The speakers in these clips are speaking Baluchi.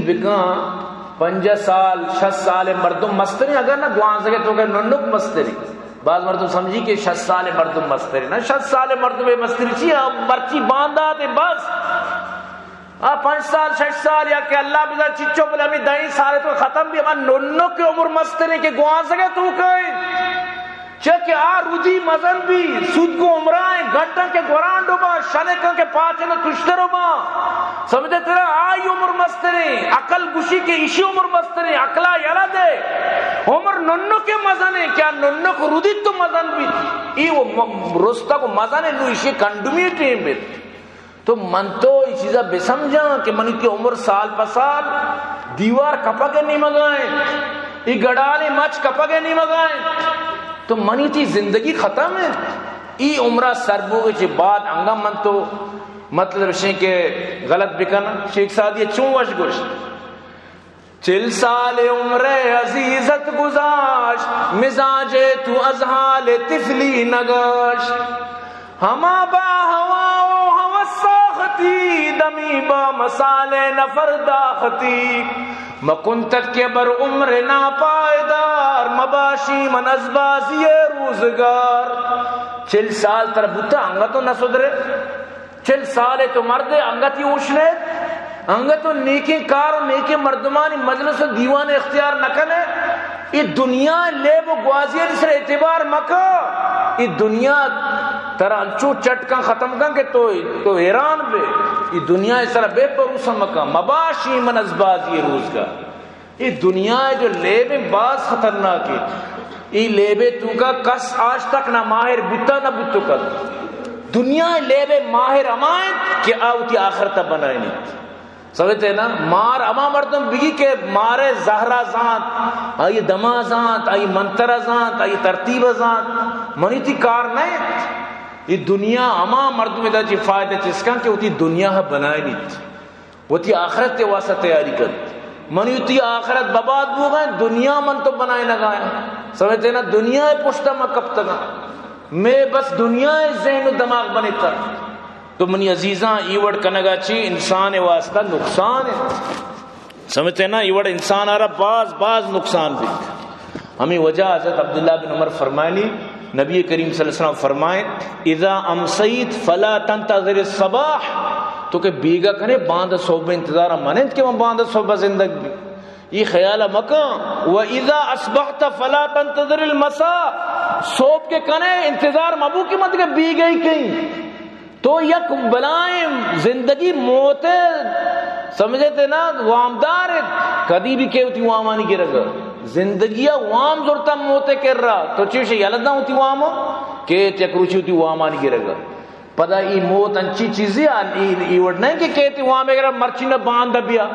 بکن، پنجاہ سال، شست سال مردم مستریں، اگر نہ گوانزگے تو کہ ننک مستریں۔ بعض مردم سمجھی کہ شست سال مردم مستریں، نہ، شست سال مردم مستریں چی؟ آ مرچی باندات بس۔ آ پنچ سال، شش سال، یا کہ اللہ بزان چچو بلے ہمیں دہیں سال تو ختم بھی، ہما ننک عمر مستریں کہ گوانزگے تو کئے۔ چہ کہ آ رودی مزن بی، سود گوں عمرائیں، گڈاں کہ گورانڈ با، شنکاں کہ پاچن و تشتر با۔ سمجھے ترا؟ آئی عمر مستریں، عقل گوشی کہ ایشی عمر مستریں، عقلا یلہ دے۔ عمر ننک مزنیں، کہ آ ننک رودی تو مزن بی۔ ای و م-، رستگ و مزنیں، نو ایشی کنڈمی ٹیم بیت۔ تو من تو ای چیزا بسمجھاں کہ منی تی عمر سال پہ سال دیوار کپگ ء نیمگا انت، ای گڑانی مچ کپگ ء نیمگا انت، تو منی تی زندگی ختم انت۔ ای عمرہ سر بوگ چہ بعد انگا من تو مطلب شیں کہ غلط بکن۔ شیخ سعدی چون وش گوشت، چل سال عمر عزیزت گذاشت، مزاج تو از حال طفلی نگشت۔ ہما با ہوا و ہوس ساختی، دمی با مثال نفر داختی۔ مکن تک بر عمر ناپائیدار، مباشی من از بازی روزگار۔ چل سال تر بوتا انگا تو نہ سدرے۔ چل سال ء تو مردے، انگت ای ہوش نہ ات، انگت تو نیکیں کار و نیکیں مردمانی مجلس و دیوان اختیار نہ کنے۔ ای دنیا لیب و گوازی ء سر اعتبار مکا۔ ای دنیا ترا انچو چٹ کن ختم کن کہ تو، تو حیران بے۔ ای دنیا سر بے بھروسہ مکا۔ مباشی من از بازی روزگار۔ اے دنیا ء جو لیب انت باز خطرناک انت۔ اے لیب ء توکا کس آج تک نہ ماہر بوتا نہ بوتو کت۔ دنیا ء لیب ء ماہر ہما انت کہ آ وتی آخرت ء بنائینیت۔ سمجھتے نا؟ مار ہما مردم بگی کہ مار ء زہرا زانت، آئی دما زانت، آئی منترا زانت، آئی ترتیب زانت، منی تی کار نہ انت۔ اے دنیا ہما مردم ادا چی فائدہ چسکاں کہ وتی دنیا ء بنائینیت۔ وتی آخرت ء واسطہ تیاری کنت۔ منی وتی آخرت برباد بوگا انت، دنیا من تو بنائینگا انت۔ سمجھتے نا؟ دنیا ء پشتا ما کپتگاں۔ مے بس دنیا ء ذہن و دماغ بنتا۔ تو منی عزیزاں، ای وڑ کنگا چی انسان ء واسطہ نقصان انت۔ سمجھتے نا؟ ای وڑ انسان آرا باز، باز نقصان بیت۔ ہمیں وجہ حضرت عبداللہ بن عمر فرمائنی، نبی کریم صلی اللہ علیہ وسلم فرمائیں، اذا امسیت فلا تنتظر الصباح، تو کہ بیگا کنے باند صبح انتظار من انت کہ من باند صبح زندگ بی۔ یہ خیال مکن۔ و اذا اصبحت فلا تنتظر المساء، صبح کے کنے انتظار مبو کہ من کہ بیگئی کہیں۔ تو یک بلائیں زندگی موت ء، سمجھتے نا، وامدار ات۔ کدی بھی کہ وتی وامانی گرگ ء۔ زندگی ء وام زرتا موت ء کرا۔ تو چیش یلہ داں وتی وام ء؟ کہ یک روچی وتی وامانی گرگ ء۔ پدا ای موت انچی چیزی آ، ای، ای وڑ نہیں کہ کہتی وام ء گرا مرچی نہ باند بیا۔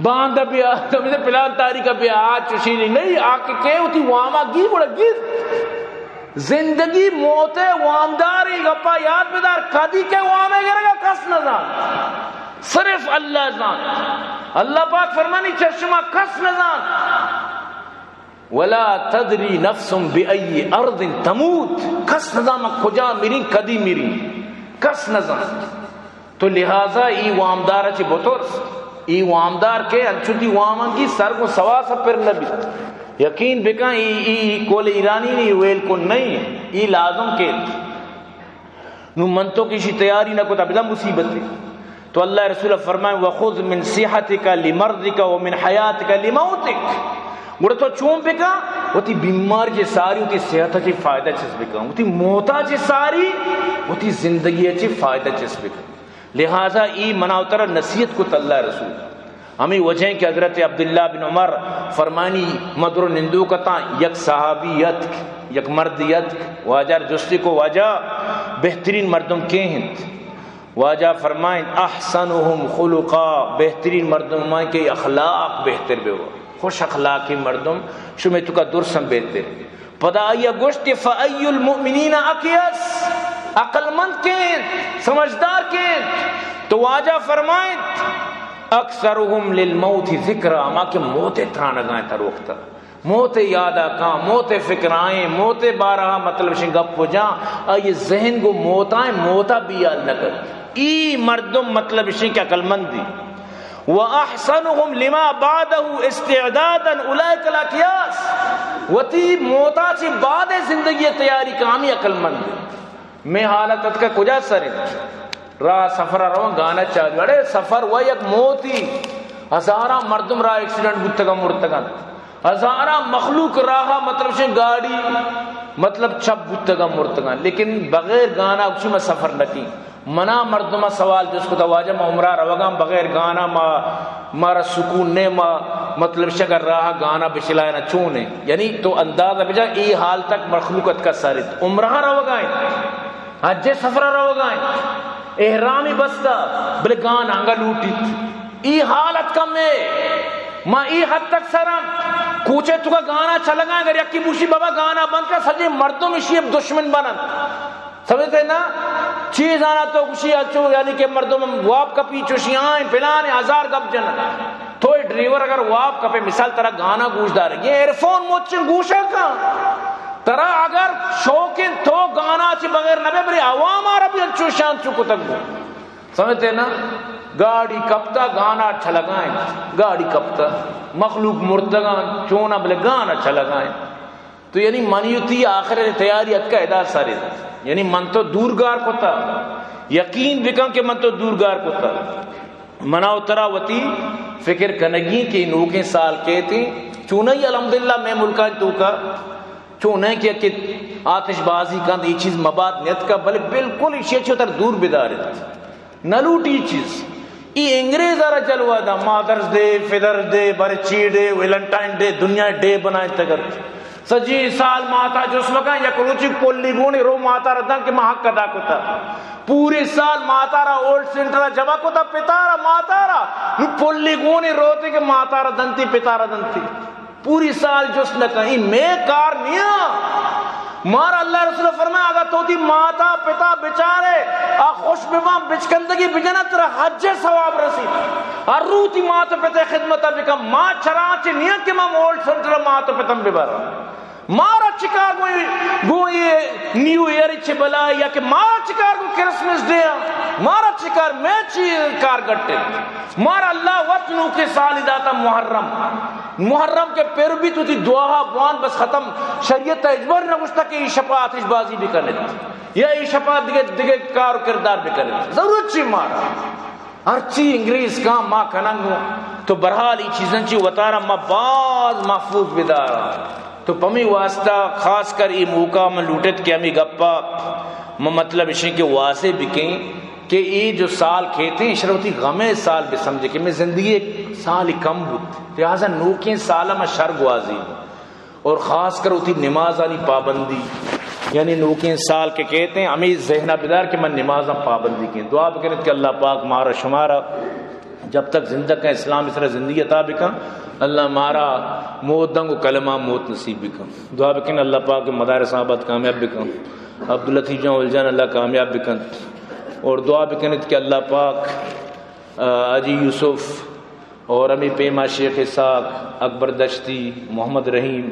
باند بیا۔ تو مجھے پلان تاریخ بیا۔ آ چشی نہیں، نہیں، آ کہ کہ وتی واما گی بڑا گی۔ زندگی موت ء وامدار، ای گپا یاد بدار، کدی کہ وام ء گرگا کس نہ زانت، صرف اللہ زانت۔ اللہ پاک فرمانی، چہ شما کس نہ زانت۔ ولا تدری نفس بأی ارض تموت، کس نہ زانت من کجا مریں، کدی مریں، کس نہ زانت۔ تو لہذا ای وامدار چہ بترس، ای وامدار کہ انچو تی واماں گی سر گوں سواس پر نہ بیت۔ یقین بکن ای، ای کول ایرانی نہیں، ویل کن نہیں، ای لازم کے۔ نو من تو کسی تیاری نہ کتا، بدا مصیبت ہے۔ تو اللہ رسول فرمائے، وخذ من صحتک لمرضک ومن حیاتک لموتک۔ گڑا تو چون بکن؟ وتی بیمار چہ ساری وتی صحت چہ فائدہ چس بکن، وتی موتا چہ ساری وتی زندگی چہ فائدہ چس بکن۔ لہذا ای منا و ترا نصیحت کت اللہ رسول۔ ہمیں وجہ ہیں کہ حضرت عبداللہ بن عمر فرمانی، مدر نندوک اتاں، یک صحابی یتک، یک مرد یتک، واجہ جستی کو، واجہ بہترین مردم کے ہیں؟ واجہ فرمائیں، احسنهم خلقا، بہترین مردم ہمائیں کہ اخلاق بہتر بے، خوش اخلاقی مردم شمے تو کا درسم بہتر۔ پدا آئی گوشت، فأی المؤمنین اکیس، عقل مند کے، سمجھدار کے؟ تو واجہ فرمائیں، اکثرهم للموت ذکرا، ہما کہ موت ترانگائیں تر وقت، موت یادا کاں، موت فکرائیں، موت بارہا مطلب شیں گپ و جاں، آئی ذہن گو موتائیں، موتا بیال نہ کر۔ ای مردم مطلب شیں کہ عقل مندی۔ واحسنهم لما بعده استعدادا اولئک الاکیاس۔ وتی موتا چہ بعد زندگی تیاری کامی عقل مند۔ میں حالت اتکا کجا سر انت؟ راہ سفر روان گانا چالو۔ اڑے سفر و یک موتی، ہزاراں مردم راہ ایکسیڈنٹ بوتگاں مرتگاں، ہزاراں مخلوق راہ مطلب شے گاڑی مطلب چپ بوتگاں مرتگاں، لیکن بغیر گانا اچی میں سفر نہ کی۔ منا مردماں سوال جست کتا، واجہ ما عمرہ روگاں بغیر گانا ما، مارا سکون نے، ما مطلب شگر راہ گانا بچلائنا چون ہے؟ یعنی تو اندازہ بجا ای حال تک مخلوق اتکا سارت۔ عمرہ روگا ہے، حج سفر روگا ہے، احرامی بستا، بلے گانا انگا لوٹیت۔ ای حال اتکا میں، ما ای حد تک سرم، کوچے تو کا گانا چلگا، اگر یکی بوشی بابا گانا بند کر، سجے مردم اشی اب دشمن بنن۔ سمجھتے نا؟ چیز آنا تو خوشی اچو، یعنی کہ مردم واب کپی چوشی آئیں، پلان ہزار گپ جن۔ تو اے ڈرائیور اگر واب کپے، مثال ترا گانا گوش دار، یہ ایئرفون موچن گوشا کا۔ ترا اگر شوقین تو گانا چی بغیر نبے، بری عوام آرا بھی انچو شان چو کتگ بو۔ سمجھتے نا؟ گاڑی کپتا گانا چلگائیں، گاڑی کپتا مخلوق مرتگان چونا بلے گانا چلگائیں۔ تو یعنی منی و تی آخر تیاری اتکا ادا سر انت۔ یعنی من تو دور گار کتا، یقین بکن کہ من تو دور گار کتا۔ منا و ترا وتی فکر کنگی کہ نوکیں سال کیت، چونئی الحمدللہ میں ملکان توکا چونئے کہ، کہ آتش بازی کند، یہ چیز مباد نیت کا، بلے بالکل ایشی چو تر دور بدارت۔ نہ لوٹی چیز۔ ای انگریز آرا جلوہ دا، مادرز ڈے، فادرز ڈے، برچی ڈے، ویلنٹائن ڈے، دنیا ڈے بنائیں تگر۔ سجی سال ماتا جس مکان یک روچی پلی گونی رو ماتا را دن کہ ما حق ادا کتا۔ پوری سال ماتا را اولڈ سینٹر را جمع کتا، پتا را ماتا را۔ نو پلی گونی روتے کہ ماتا را دنتی، پتا را دنتی۔ پوری سال جست نہ کن، ای میں کار نیا۔ مارا اللہ رسول فرمایا، اگر تو تی ماتا پتا بچارے، آ خوش ببان، بچکندگی بجنا، ترا حج ثواب رسی۔ ہر رو تی ماتا پتا خدمتا بکن۔ ما چرانچہ نیا کہ ما اولڈ سینٹر ماتا پتا ببرا۔ مارا چکار گو، گو یہ نیو ایئر چہ بلا یا کہ مارا چکار گو کرسمس ڈے آ؟ مارا چکار، میں چی کار گٹے؟ مارا اللہ وت نوکیں سالی داتا محرم۔ محرم کہ پر بیت وتی دعا بوان بس ختم۔ شریعت اجبر نہ گوشتا کہ ای شپا آتش بازی بکنت یا ای شپا دگہ، دگہ کار و کردار بکنت۔ ضرورت چی مارا؟ ہرچی انگریز کام ما کننگ ہوں۔ تو بہرحال ای چیزاں چی وتارا ما باز محفوظ بدارا۔ تو پمی واسطہ خاص کر ای موقع من لوٹت کہ ہمیں گپا من مطلب اشیں کہ واضح بکیں کہ ای جو سال کھیتے ہیں، اشرا وتی غمے سال بسمجھے کہ میں زندگی ایک سال ہی کم بوت، لہذا نوکیں سال ما شر گوازی اور خاص کر وتی نمازانی پابندی، یعنی نوکیں سال کہ کہتے ہیں، ہمیں ذہن بدار کہ من نمازاں پابندی کیں۔ دعا بکنت کہ اللہ پاک مارا شمارا جب تک زندگ ہیں اسلام سرا زندگی عطا بکن، اللہ مارا موت دنگ و کلمہ موت نصیب بکن۔ دعا بکن اللہ پاک مدارس آباد کامیاب بکن، عبداللطیف جان ول جان اللہ کامیاب بکنت، اور دعا بکنت کہ اللہ پاک، آ، حاجی یوسف اور ہمیں پیما شیخ اسحاق، اکبر دشتی، محمد رحیم،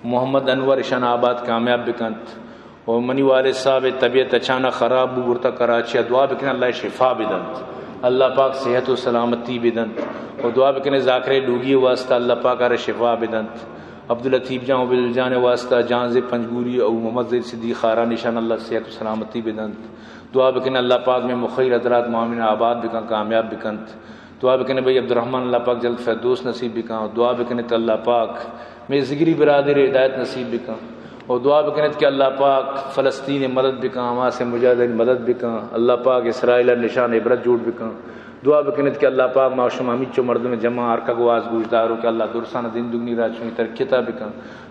محمد انور اشان آباد کامیاب بکنت۔ اور منی والد صاحب طبیعت اچانک خراب بو، برتا کراچی، دعا بکن اللہ شفا بدنت، اللہ پاک صحت و سلامتی بدنت۔ اور دعا بکن ذاکر لوگی واسطہ اللہ پاک آرا شفا بدنت۔ عبداللطیف جان و بلال جان واسطہ، جان زی پنجگوری او محمد زید صدیق خاران اشان اللہ صحت و سلامتی بدنت۔ دعا بکن اللہ پاک میں مخیر حضرات معاون آباد بکن، کامیاب بکنت۔ دعا بکنے بھائی عبدالرحمن اللہ پاک جلد فردوس نصیب بکن۔ دعا بکنے تو اللہ پاک میں ذگری برادر ہدایت نصیب بکن۔ اور دعا بکنے کہ اللہ پاک فلسطین مدد بکن، حماس مجاہدین مدد بکن۔ اللہ پاک اسرائیل نشان عبرت جوڑ بکن۔ دعا بکنے کہ اللہ پاک ما شما ہمیچو مردم جمع ہر کا گواز گوشدارو کہ اللہ درسان زندگی را چونی ترقی عطا بکن۔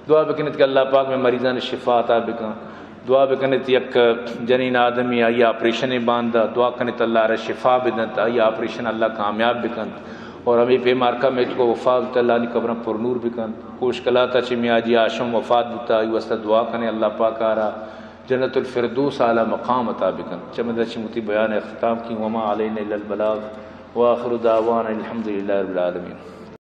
دعا بکنے کہ اللہ پاک میں مریضان شفا عطا بکن۔ دعا بکنت یک جنین آدمی آئی آپریشن باندا، دعا کنت اللہ را شفا بدنت، آئی آپریشن اللہ کامیاب بکنت۔ اور ہمیں پیما ہر کا میتکو وفات بوتا اللہ نی قبران پر نور بکنت۔ کوش کلاتا چہ میاجی آشم وفات بوتا، آئی واسطہ دعا کنے اللہ پاک آرا جنت الفردوس اعلی مقام عطا بکنت۔ چمدا چہ متی بیان اختتام کی، وما علینا الا البلاغ، وآخر دعوانا الحمدللہ رب العالمین۔